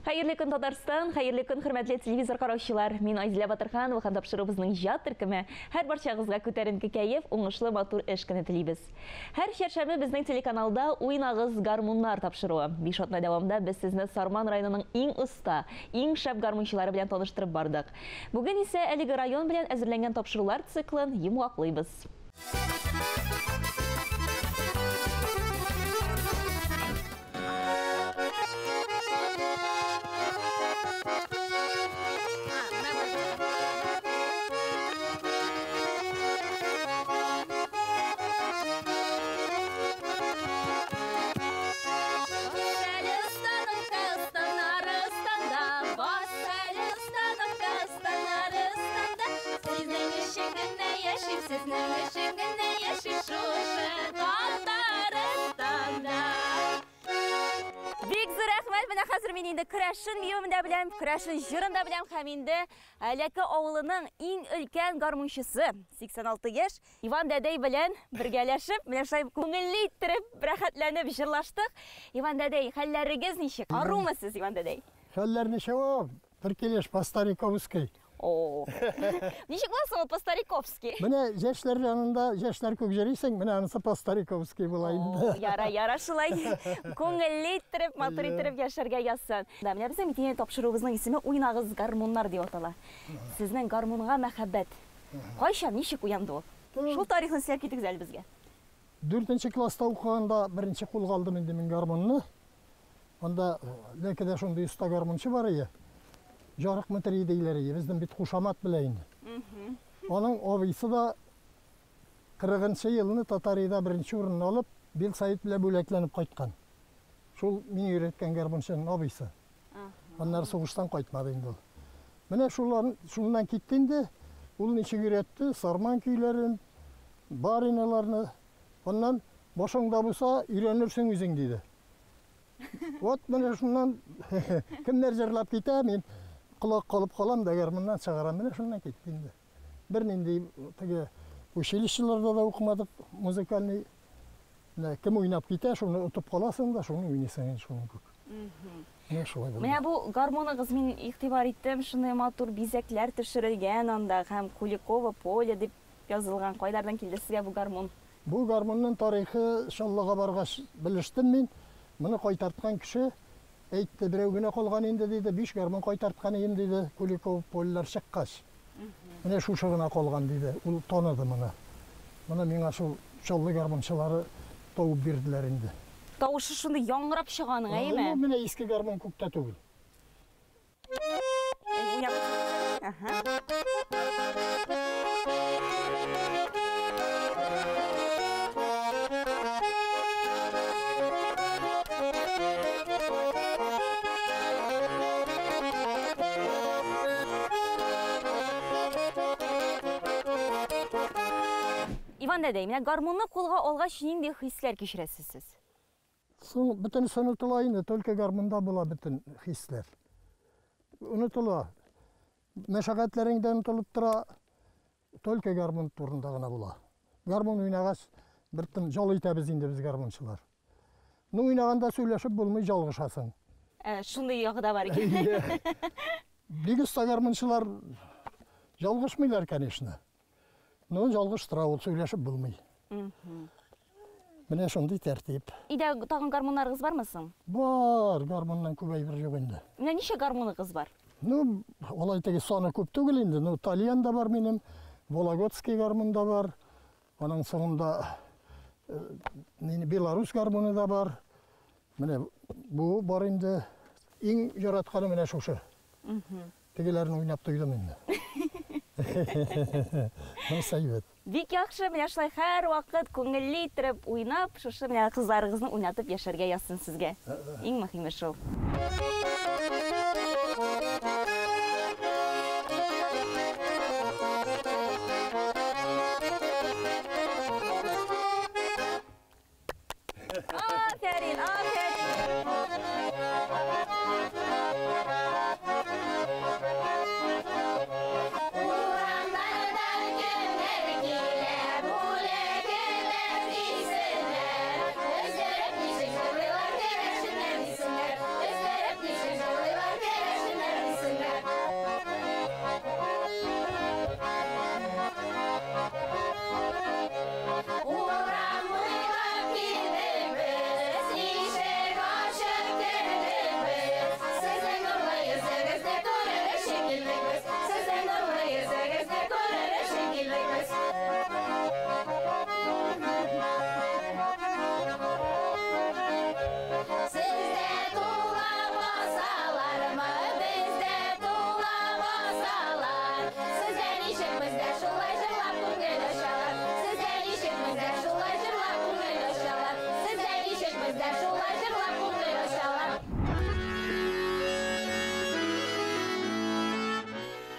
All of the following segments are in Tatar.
Хәерле көн, Татарстан, хәерле көн, хөрмәтле телевизор караучылар. Мин Айзилә Батырханова һәм тапшыруыбызның иҗат төркеме һәр барчагызга күтәренке кәеф, уңышлы матур эш көне телибез. Һәр чәршәмбе безнең телеканалда Уйнагыз гармуннар тапшыруы. 5 атна дәвамында без сезне Сарман районының иң оста, иң шәп гармунчылары белән таныштырып бардык. Бүген исә әлеге район белән әзерләнгән тапшырулар циклын йомгаклыйбыз. Бик зур рәхмәт. Менә хәзер мин инде керәшен биюен дә беләм, керәшен җырын да беләм һәм инде Әләке авылының иң өлкән гармунчысы, 86 яшь, Иван дәдәй белән бергәләшеп, менә шулай күңелле иттереп, рәхәтләнеп җырлаштык. Иван дәдәй, хәлләрегез ничек? Арумы сез, Иван дәдәй? Хәлләр ничего, бер килеш по-стариковски. О. Ничек була соң ул по-стариковски? Менә яшьләр янында яшьләр күк җөрисең, менә анысы по-стариковски була инде. Яра, яра шулай. Күңелле иттереп, матур иттереп яшәргә язсын. Да, менә безнең бит инде тапшыруыбызның исеме Уйнагыз гармуннар дип атала. Сезнең гармунга мәхәббәт кайчан, ничек уянды ул? Шул тарихны сөйләп китегез әле безгә. 4 класста укыганда беренче кулга алдым инде мин гармунны. Анда Ләкедә шундый оста гармунчы бар иде. Жарык Мытри диләр иде. Безнең бит кушамат белә инде. Аның абыйсы да 40 елны Татарида беренче урынны алып, Белсовет белән бүләкләнеп кайткан. Шул мин өйрәткән гармунчының абыйсы. Аннары сугыштан кайтмады инде ул. Менә шуннан китте инде. Ул ничек өйрәтте? Сарман көйләрен, бариналарны. Аннан башыңда булса, өйрәнерсең үзең диде. Вот менә шуннан кемнәр җырлап китә, мин колак калып калам да гармуннан чыгарам. Менә шуннан китте инде. Бернинди теге училищеларда да укымадык музыкальный. Менә кем уйнап китә, шуны отып каласың да, шуны уйныйсың инде шуның күк. Менә шулай булды. Менә бу гармуныгыз мин игътибар иттем, шундый матур бизәкләр төшерелгән анда һәм Куликово поле дип язылган. Кайлардан килде сезгә бу гармун? Бу гармунның тарихы Чаллыга баргач белештем мин. Моны кайтарткан кеше әйтте, берәү генә калган инде диде, 5 гармун кайтарткан идем диде, Куликово полелар чыккач. Менә шушы гына калган диде. Ул таныды моны. Моны миңа шул Чаллы гармунчылары табып бирделәр инде. Тавышы шундый яңгырап чыга аның, әйеме? Ул менә иске гармун күктә түгел. Ага. Иван дәдәй, менә гармунны кулга алгач нинди хисләр кичерәсез сез? Соң бөтенесе онытыла инде, только гармунда була бөтен хисләр. Онытыла. Мәшәкатьләрең дә онытылып тора, только гармун турында гына була. Гармун уйнагач, бер тын жал итәбез инде без гармунчылар. Ну, уйнаганда сөйләшеп булмый, ялгышасың. Шундый ягы да бар икән. Бик оста гармунчылар ялгышмыйлар, конечно. Но ялгыштыра ул, сөйләшеп булмый. Менә шундый тәртип. Өйдә тагын гармуннарыгыз бармы соң? Бар, гармуннан күп әйбер юк инде. Менә ничә гармуныгыз бар? Ну, алай теге саны күп түгел инде. Ну, тальян да бар минем, Вологодский гармун да бар. Аның соңында Белорус гармуны да бар. Менә бу бар инде. Иң яратканы менә шушы. Тегеләрне уйнап туйдым инде. Нәрсә әйбәт. Бик яхшы, менә шулай һәр вакыт күңелле иттереп уйнап, шушы менә кызларыгызны уйнатып яшәргә язсын сезгә. Иң мөһиме шул. Афәрин, афәрин. Урамнардан кемнәр килә, бүләгемә дисеннәр. Өздереп ничек җырлыйлар, керәшеннәр дисеннәр. Өздереп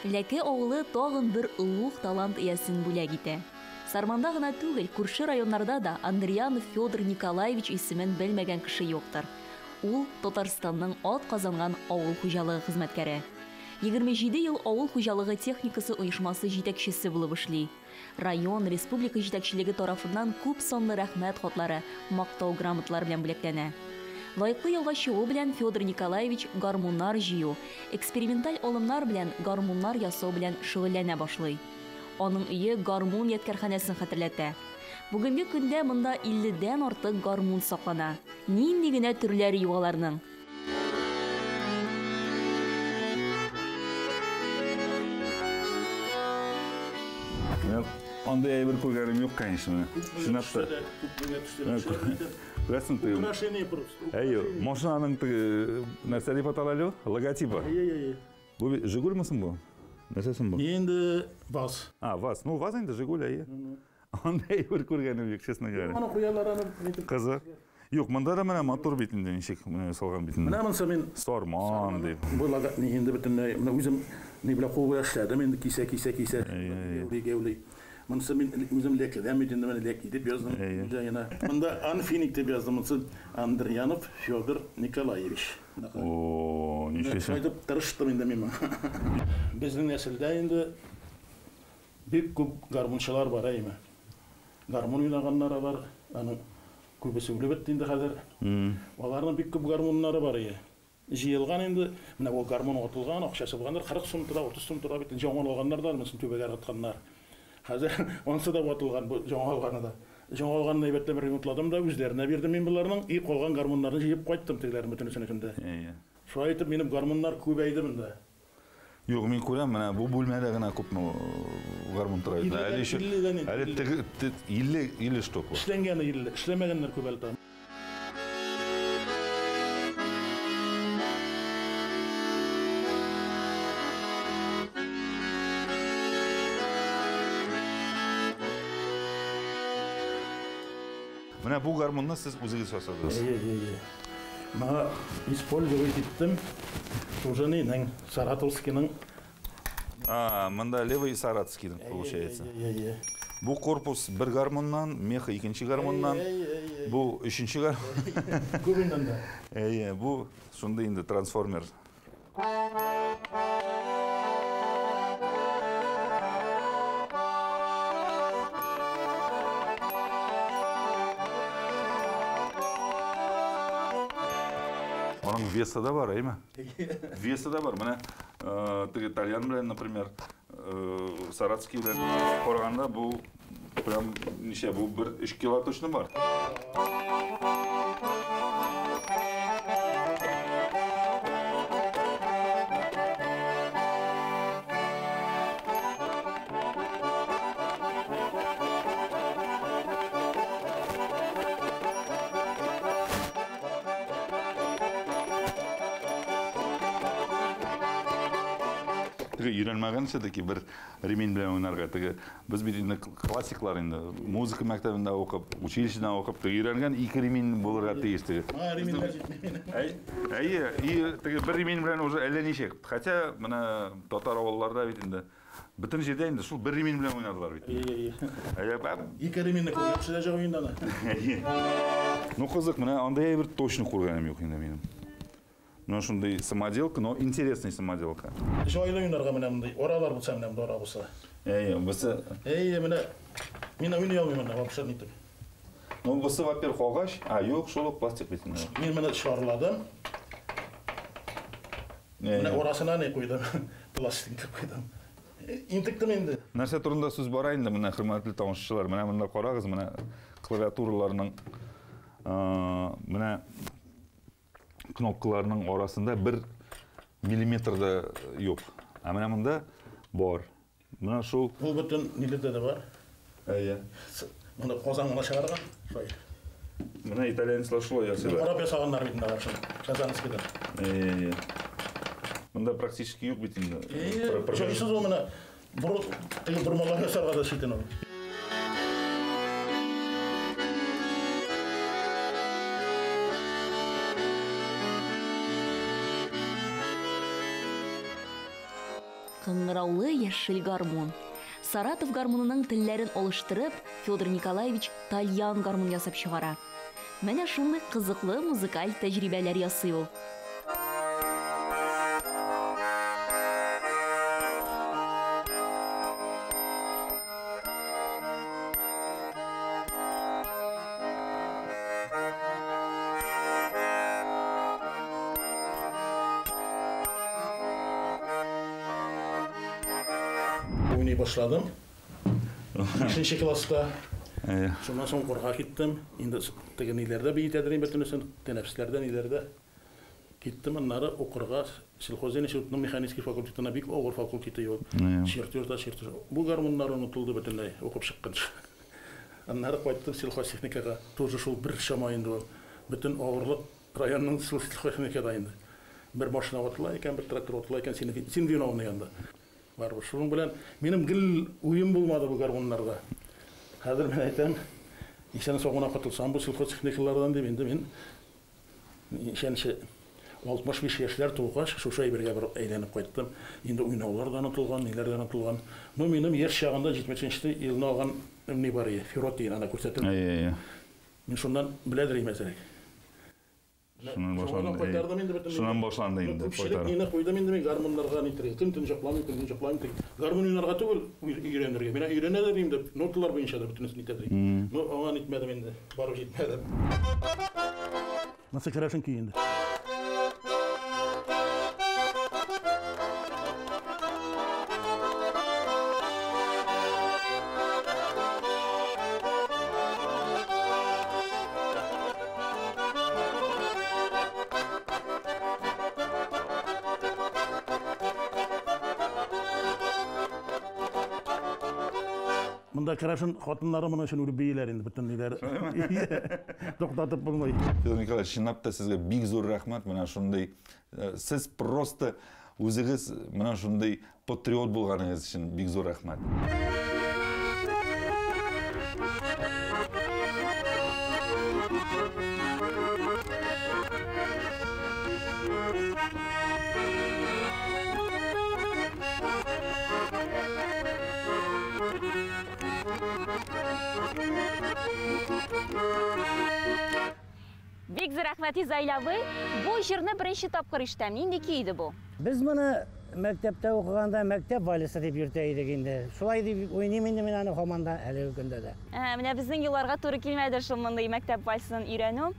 Ләке авылы тагын бер олуг талант иясен бүләк итә. Сарманда гына түгел, күрше районнарда да Андрианов Федор Николаевич исемен белмәгән кеше юктыр. Ул Татарстанның ат казанган авыл хуҗалыгы хезмәткәре. 27 ел авыл хуҗалыгы техникасы оешмасы җитәкчесе булып эшли. Район, республика җитәкчелеге тарафыннан күп санлы рәхмәт хатлары, мактау грамоталары белән бүләкләнә. Лаеклы ялга чыгу белән Федор Николаевич гармуннар җыю, эксперименталь алымнар белән гармуннар ясау белән шөгыльләнә башлый. Аның өе гармун ядкәрханәсен хәтерләтә. Бүгенге көндә монда 50-дән артык гармун саклана. Нинди генә төрләре юк аларның. Андый әйбер күргәнем юк, конечно. Чынлап та. Күрәсең, теге. Украшение просто. Әйе, машинаның теге нәрсә дип атала әле ул? Логотибы. Әйе, әйе. Бу Жигуль мисың бу? Нәрсәсең бу? Инде ВАЗ. А, ВАЗ. Ну, ВАЗ инде Жигуль, әйе. Андый әйбер күргәнем юк, честно говоря. Аны куялар аны нитеп. Кызык. Юк, монда да менә матур бит инде, ничек менә салган бит инде. Менә монысы мин Сарман дип. Бу логотип инде бөтенләй менә үзем ни белән кул белән эшләдем инде кисә кисә кисә. Гәүли. Монысы мин үзем ләкедән бит инде менә ләки дип яздым. Җаена. Монда Анфиник дип яздым. Монысы Андрианов Федор Николаевич. О, ничего себе. Шулай тырыштым инде мин. Безнең нәселдә инде бик күп гармунчылар бар, әйме. Гармун уйнаганнар бар, аның күбесе үлеп бетте инде хәзер. Аларның бик күп гармуннары бар ие. Җыелган инде, менә ул гармун ватылган, акчасы булганнар 40 сум тора, 30 сум тора бит, җаңа алганнар да, монысын түбәгә ыргытканнар. Хәзер ансы да ватылган, бу җаңа алганы да. Җаңа алганны әйбәтләп ремонтладым да, үзләренә бирдем мин боларның, и калган гармуннарны җыеп кайттым тегеләрнең бөтенесен көндә. Шулай итеп минем гармуннар күбәйде монда. Юк, мин күрәм, менә бу бүлмәдә генә күпме гармун тора иде. Әле еще әле теге 50 штук. Эшләнгәне 50, эшләмәгәннәр күп әле тагын. Менә бу гармунны сез үзегез ясадыгыз. Әйе, әйе. Моңа использовать иттем. Уже нинең, Саратовскийның. А, монда левый саратовский получается. Бу корпус бер гармуннан, меха икенче гармуннан, бу өченче гармун. Күбеннән дә. Әйе, бу шундый инде трансформер. Аның весы да бар, әйме? Весы да бар. Менә теге итальян белән, например, саратский белән караганда бу прям ничә, бу бер 3 кило точно бар. Өйрәнмәгән все-таки бер ремень белән уйнарга. Теге без бит инде классиклар инде, музыка мәктәбендә укып, училищеда укып, теге өйрәнгән ике ремень булырга тиеш теге. А, ремень җитми. Әйе, и теге бер ремень белән уже әллә ничек. Хотя менә татар авылларда бит инде бөтен җирдә инде шул бер ремень белән уйнадылар бит. Әйе, әйе. Ике ременьне күреп төшә уенда да. Әйе. Ну кызык, менә андай бер точно күргәнем юк инде минем. Менә шундый самоделка, но интересный самоделка. Җайлы уйнарга менә мондый аралар булса, менә монда ара булса. Әйе, бусы. Әйе, менә мин уйный алмыйм менә, вообще нитеп. Ну, бусы, во-первых, агач, а юк, шул ук пластик бит инде. Мин менә шарладым. Менә арасына ни куйдым? Пластик куйдым. Интектем инде. Нәрсә турында сүз бара инде, менә хөрмәтле тамашачылар, менә монда карагыз, менә клавиатураларның, менә кнопкаларның арасында 1 миллиметр да юк. Ә менә монда бар. Менә шул. Ул бөтен ниләрдә дә бар. Әйе. Монда Казан гына чыгарган. Шулай. Менә итальянецлар шулай ясыйлар. Карап ясаганнар бит инде алар шуны. Казанскийда. Әйе, әйе. Монда практически юк бит инде. Әйе, җайсыз ул менә. Теге бормалар ясарга да читен ул. Кыңгыраулы яшел гармун. Саратов гармунының телләрен алыштырып, Федор Николаевич тальян гармун ясап чыгара. Менә шундый кызыклы музыкаль тәҗрибәләр ясый ул. Уйный башладым. 5 класста. Шуннан соң укырга киттем. Инде теге ниләрдә биетәдер инде бөтенесен, тәнәфесләрдә ниләрдә. Киттем аннары укырга сельхозинститутның механический факультетына, бик авыр факультеты юк. Чертеж да чертеж. Бу гармуннар онытылды бөтенләй укып чыкканчы. Аннары кайттым сельхозтехникага, тоже шул бер чама инде ул. Бөтен авырлык районның сельхозтехникада инде. Бер машина ватыла икән, бер трактор ватыла икән, син виновный анда. Барыбер шуның белән минем гел уем булмады бу гармуннарда. Хәзер мин әйтәм, исән сау гына котылсам бу сельхозтехникалардан дип инде мин ничәнче 65 яшьләр тулгач, шушы әйбергә бер әйләнеп кайттым. Инде уйнаулар да онытылган, ниләр дә онытылган. Ну, минем яшь чагында 70 елны алган ни бар иде, Фирот дигән ана күрсәтелде. Әйе, әйе. Мин шуннан беләдер идем әзрәк. Шуннан башланды. Кайтардым инде бөтен. Шуннан башланды инде. Күпчелек мине куйдым инде мин гармуннарга нитергә. Көн-төн җокламыйм, көн-төн җокламыйм. Гармун уйнарга түгел, өйрәнергә. Мин өйрәнәдер инде, ноталар буенча да бөтенесен итәдер. Ну, аңа нитмәдем инде, барып җитмәдем. Nasıl керәшен көе инде? Монда керәшен хатыннары моның өчен үлеп бииләр инде, бөтен ниләре. Туктатып булмый. Федор Николаевич, чынлап та сезгә бик зур рәхмәт. Менә шундый сез просто үзегез менә шундый патриот булганыгыз өчен бик зур рәхмәт. Бик зур рәхмәт, Изаил абый. Бу җырны беренче тапкыр ишетәм. Нинди көй иде бу? Без моны мәктәптә укыганда мәктәп вальсы дип йөртә идек инде. Шулай дип уйныйм инде мин аны һаман да әлеге көндә дә. Менә безнең елларга туры килмәде шул мондый мәктәп вальсын өйрәнү.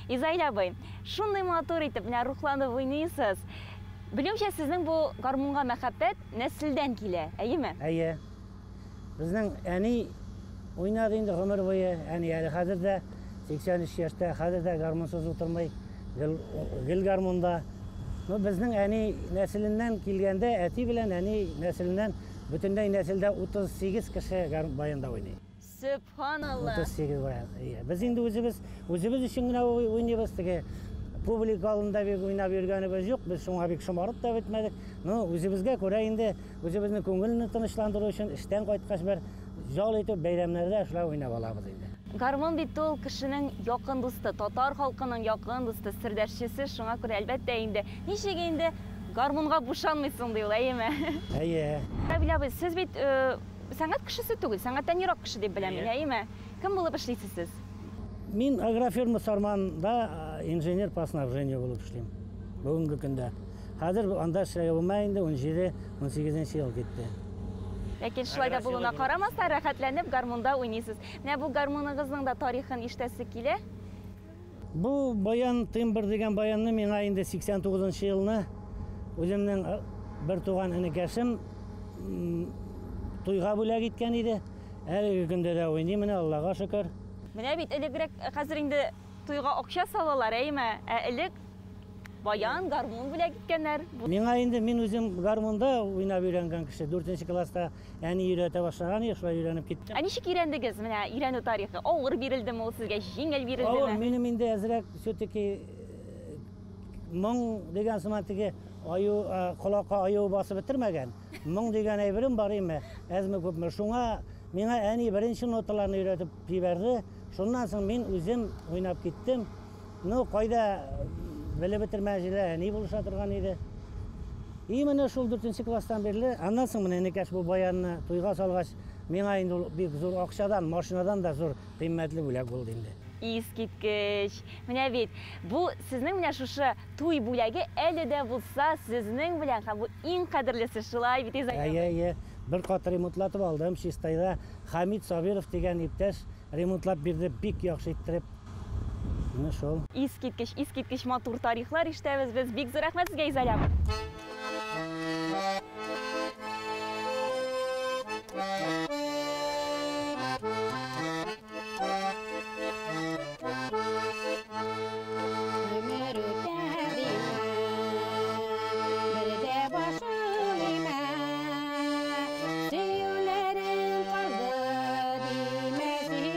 Изаил абый, шундый матур итеп, менә рухланып уйныйсыз. Белүемчә, сезнең бу гармунга мәхәббәт нәселдән килә, әйеме? Әйе. Безнең әни уйнады инде гомер буе. Әни әле хәзер дә 83 яшьтә, хәзер дә гармунсыз утырмый, гел гармунда. Ну, безнең әни нәселеннән килгәндә, әти белән әни нәселеннән бөтенләй нәселдә 38 кеше баянда уйный. Сөбханалла. 38 баян. Без инде үзебез өчен генә уйныйбыз, теге публика алдында бик уйнап йөргәнебез юк, без шуңа бик шомарып та бетмәдек. Ну, үзебезгә күрә инде үзебезнең күңелне тынычландыру өчен эштән кайткач бер ял итеп бәйрәмнәрдә шулай уйнап алабыз инде. Гармун бит ул кешенең якын дусты, татар халкының якын дусты, сердәшчесе, шуңа күрә әлбәттә инде ничек инде гармунга бушанмыйсың ди ул, әйеме? Әйе. Равил абый, сез бит сәнгать кешесе түгел, сәнгатьтән ерак кеше дип беләм мин, әйеме? Кем булып эшлисез сез? Мин агрофирма Сарманда инженер по снабжению булып эшлим бүгенге көндә. Хәзер анда эшләгә булмай инде, 17-18 ел китте. Ләкин шулай да булуына карамастан, рәхәтләнеп гармунда уйныйсыз. Менә бу гармуныгызның да тарихын ишетәсе килә. Бу баян, тембр дигән баянны миңа инде 89 елны үземнең бер туган энекәшем туйга бүләк иткән иде. Әлеге көндә дә уйныйм менә, Аллага шөкер. Менә бит элегрәк, хәзер инде туйга акча салалар, әйме? Ә элек баян, гармун бүләк иткәннәр. Миңа инде, мин үзем гармунда уйнап өйрәнгән кеше. 4 класста әни өйрәтә башлаган, шулай өйрәнеп киттем. Ә ничек өйрәндегез? Менә өйрәнү тарихы. Авыр бирелдеме ул сезгә, җиңел бирелдеме? Авыр, минем инде әзрәк все-таки моң дигән сыман теге аю, колакка аю басып бетермәгән. Моң дигән әйберем бар име, әзме күпме. Шуңа миңа әни беренче ноталарны өйрәтеп җибәрде. Шуннан соң мин үзем уйнап киттем. Ну, кайда белеп бетермәгән җирдә әни булыша торган иде. И менә шул 4 класстан бирле, аннан соң менә энекәш бу баянны туйга салгач, миңа инде ул бик зур акчадан, машинадан да зур кыйммәтле бүләк булды инде. Искиткеч. Менә бит, бу сезнең менә шушы туй бүләге әле дә булса сезнең белән һәм бу иң кадерлесе шулай бит, Изаил? Әйе, әйе. Бер кат ремонтлатып алдым Чистайда. Хамид Сабиров дигән иптәш ремонтлап бирде, бик яхшы иттереп. Менә шул. Искиткеч, искиткеч матур тарихлар ишетәбез без. Бик зур рәхмәт сезгә, Изаил абый. Гомер үтә димә, бер дә башың имә, сөюләрең калды димә син.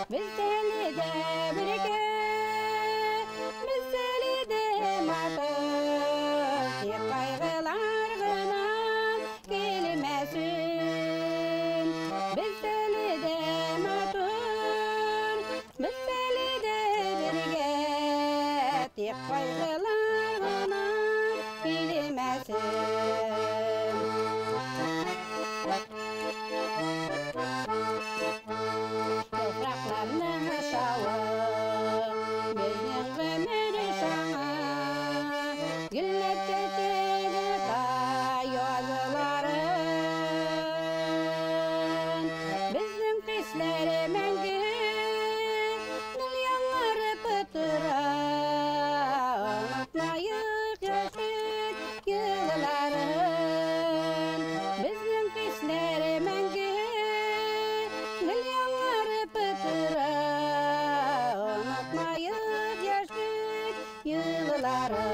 Без әле дә бергә, без әле дә матур, тик кайгылар гына килмәсен. Без әле дә матур, без әле дә бергә, тик кайгылар гына килмәсен. Яфракларның шавы, безнең гомер шаңы, гөлләр чәчәк ата язларын. Безнең хисләр мәңге гөл яңарып тора, онытмаек яшьлек елларын. Безнең хисләр мәңге гөл яңарып тора, онытмаек яшьлек елларын.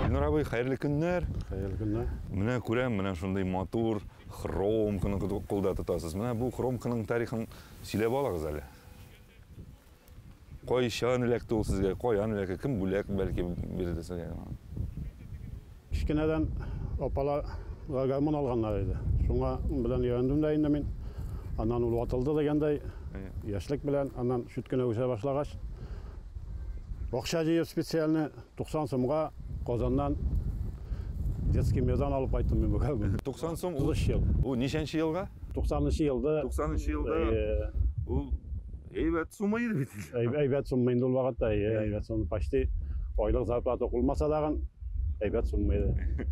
Илнур абый, хәерле көннәр. Хәерле көннәр. Менә күрәм, менә шундый матур хромканы кулда тотасыз. Менә бу хромканың тарихын сөйләп алыгыз әле. Кайчан эләкте ул сезгә? Каян эләкте? Кем бүләк бәлки бирде сезгә? Кечкенәдән апаларга гармун алганнар иде. Шуңа белән өйрәндем дә инде мин. Аннан ул ватылды дигәндәй, яшьлек белән, аннан чүт кенә үсә башлагач, акча җыеп специально 90 сумга Казаннан детский мирдан алып кайттым мин бу гармунны. 90 сум ул 33 ел. Ул ничәнче елга? 90 елда. 90 елда. Ул әйбәт сумма иде бит. Әйбәт сумма инде ул вакытта, әйбәт сумма, почти айлык зарплата булмаса дагын әйбәт сумма иде.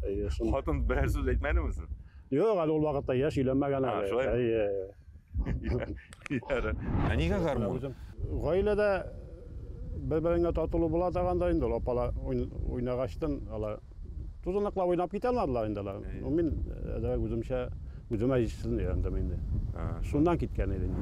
Әйе, шул. Хатын берәр сүз әйтмәдеме соң? Юк, әле ул вакытта яшь өйләнмәгән А, әле. шулаймы? Әйе. Ярар. Ә нигә гармун? Гаиләдә бер-береңә тартылу була торганда инде ул апалар уйнагачтын алар тузанаклап уйнап китә алмадылар инде алар. Ну, мин әзрәк үземчә, үземә җитсен өйрәндем инде. Шуннан киткән иде инде.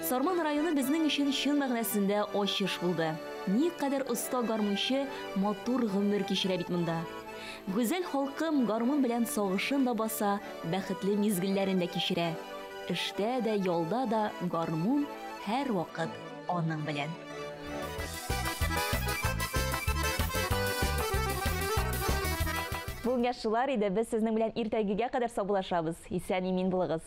Сарман районы безнең өчен чын мәгънәсендә ачыш булды. Никадәр оста гармунчы матур гомер кичерә бит монда. Гүзәл халкым гармун белән сагышын да баса, бәхетле мизгелләрен дә кичерә. Эштә дә, ялда да гармун һәр вакыт аның белән. Бүгенгә шулар иде. Без сезнең белән иртәгегә кадәр саубуллашабыз. Исән-имин булыгыз.